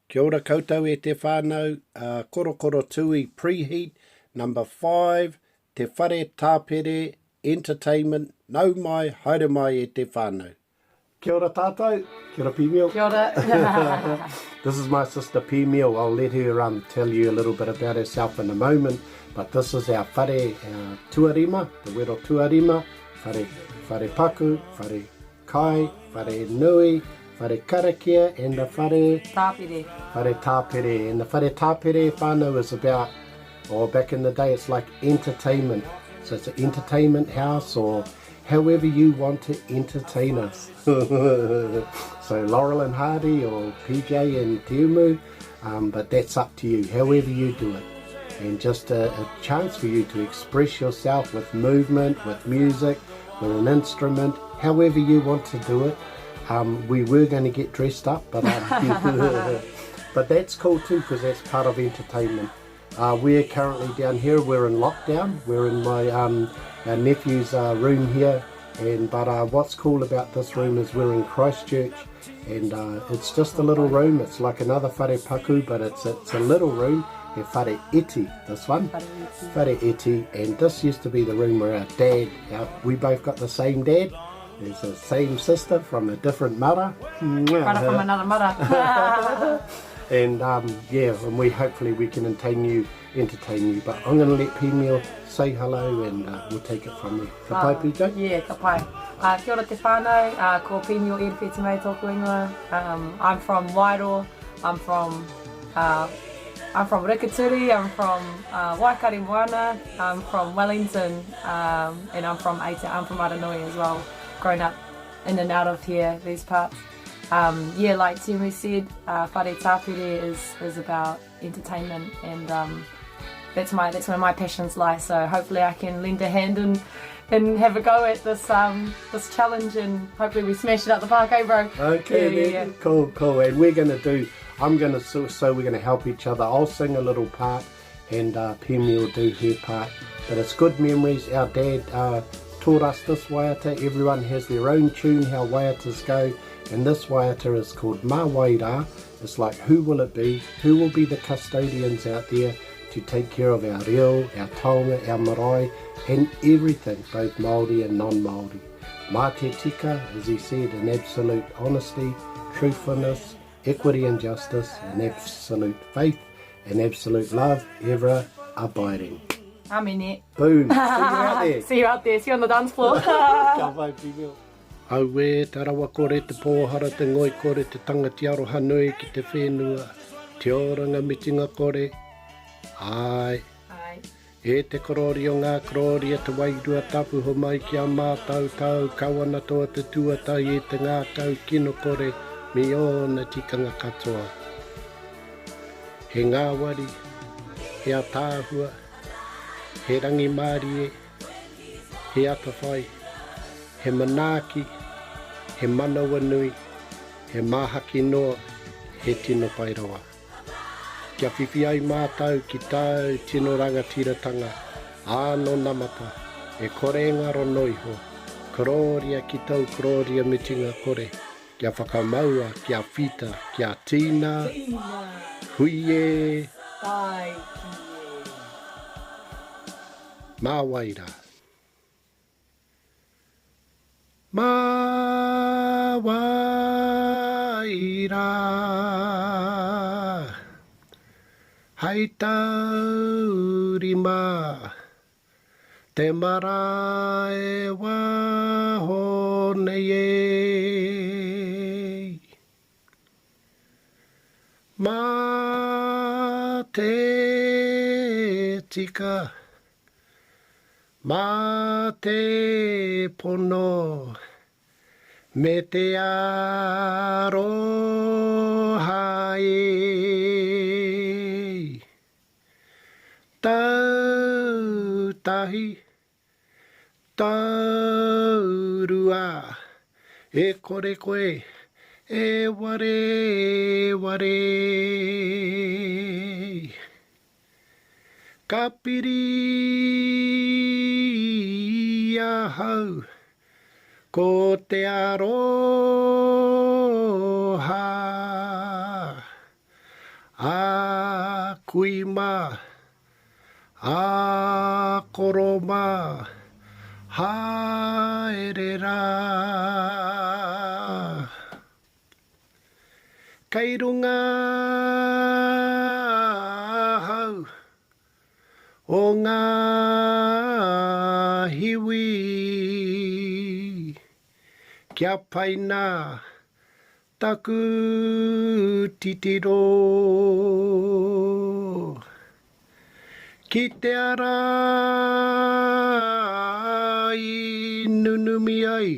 Kia ora koutou e te whānau, uh, Korokoro Tui Preheat, number 5, Te Whare Tāpere Entertainment, nau mai, haere mai e te whānau. Kia ora tātou, kia ora Pimio. Kia ora. This is my sister Pimio. I'll let her um, tell you a little bit about herself in a moment. But this is our whare uh, tuarima, te wero tuarima, whare, whare paku, whare kai, whare nui, whare karakia, and the whare... Tāpere. Whare tāpere. And the whare tāpere whānau is about, or back in the day, it's like entertainment. So it's an entertainment house or however you want to entertain us. so Laurel and Hardy or PJ and Te Umu, um, but that's up to you, however you do it. And just a, a chance for you to express yourself with movement, with music, with an instrument, however you want to do it. Um, we were going to get dressed up, but um, but that's cool too because that's part of entertainment. Uh, we're currently down here. We're in lockdown. We're in my um, our nephew's uh, room here. And but uh, what's cool about this room is we're in Christchurch, and uh, it's just a little room. It's like another whare paku, but it's it's a little room. He whare iti, this one. Whare iti, and this used to be the room where our dad, our, we both got the same dad. There's the same sister from a different mara. Mara from another mara. and um, yeah, and we hopefully we can entertain you, entertain you. But I'm going to let Pimio say hello and uh, we'll take it from there. Ka pai, uh, PJ? Yeah, ka pai. Uh, kia ora te whānau, uh, ko Pimio Erwhitimei tōku ingoa. Um, I'm from Wairoa, I'm from uh, I'm from Rikituri, I'm from uh, Waikaremoana, I'm from Wellington, um, and I'm from Aita, I'm from Aranui as well, grown up in and out of here, these parts. Um, yeah, like Timu said, uh, Whare Tāpere is, is about entertainment and um, that's my that's where my passions lie. So hopefully I can lend a hand and and have a go at this um, this challenge and hopefully we smash it out the park, eh bro? Okay, yeah, yeah, yeah. cool, cool. And we're gonna do I'm gonna so, so we're gonna help each other. I'll sing a little part and uh, Pemi will do her part. But it's good memories. Our dad uh, taught us this waiata. Everyone has their own tune, how waiatas go. And this waiata is called Ma Waira. It's like, who will it be? Who will be the custodians out there to take care of our reo, our taonga, our marae, and everything, both Māori and non-Māori. Mā te tika, as he said, in absolute honesty, truthfulness, equity and justice, and absolute faith, and absolute love, ever abiding. Amine. Boom. See you out there. See you out there. See you on the dance floor. Ka pai, Pimio. Auē, te rawakore, te pōhara, te ngoikore, te tangati aroha nui ki te whenua, te oranga mitinga kore. Āe. Āe. E te korōria o ngā korōria, te wairua tapu homai ki a mātau tāu kawana toa te tuatahi e te ngākau kino kore me ōna tikanga katoa. He ngāwari, he ataahua, he rangimārie, he atawhai, he manaaki, he manawanui, he māhaki noa, he tino pai rawa. Kia whiwhi ai mātou ki tāu tino rangatiratanga, ā nō namata, e kore e ngaro noa iho, korōria ki tōu korōria mutunga kore, kia whakamaua, kia whita, kia tīna, hui e! Tāiki e! Mā wai rā? Mā wai rā Hei taurima te marae waho nei e Mā te tika Mā te pono me te aroha e. Tau tahi, tau rua, e kore koe e wareware. Ka piri ahau, ko te aroha. Ā kui mā, ā koro mā, haere rā. Kei runga ahau o ngā hiwi, kia pai nā taku titiro. Ki te ara i nunumi ai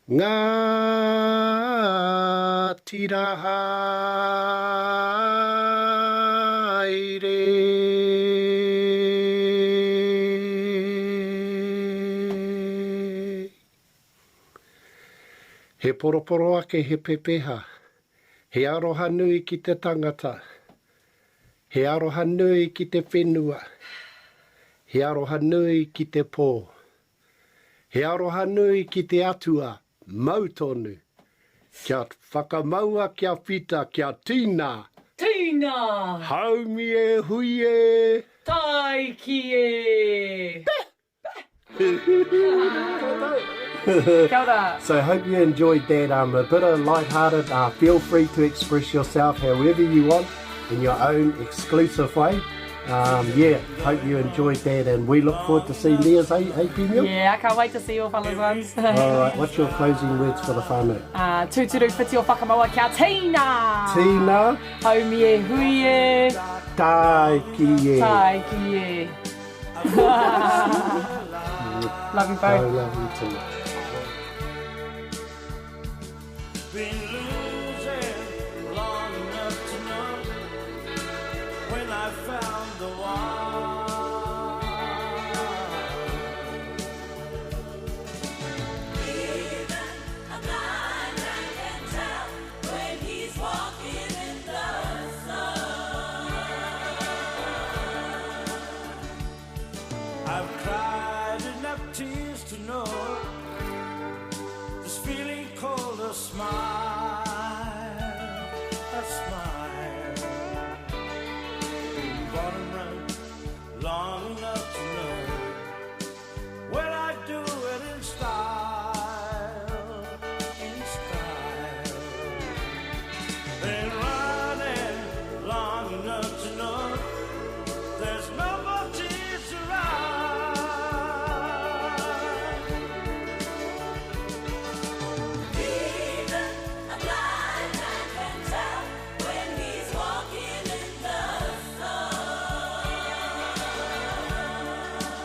Ngā tira haere. He poroporo ake he pepeha, he aroha nui ki te tangata, he aroha nui ki te whenua, he aroha nui ki te pō. He aroha nui ki te Atua, mau tonu. Kia whakamaua kia whita, kia tina! Tina! Haumi e hui e! Taiki e! Kia ora! So hope you enjoyed that um, a bit of light-hearted, uh, feel free to express yourself however you want in your own exclusive way. Um, yeah, hope you enjoyed that, and we look forward to seeing theirs, hey, hey Pimio? Yeah, I can't wait to see your fellas ones. All right, what's your closing words for the whānau? Uh, tūturu whiti o whakamaua kia tīna! Tīna! Haumi e hui e! Tāiki e! Tāiki e! love you both. I love you too. Been losing long enough to know when I found the one.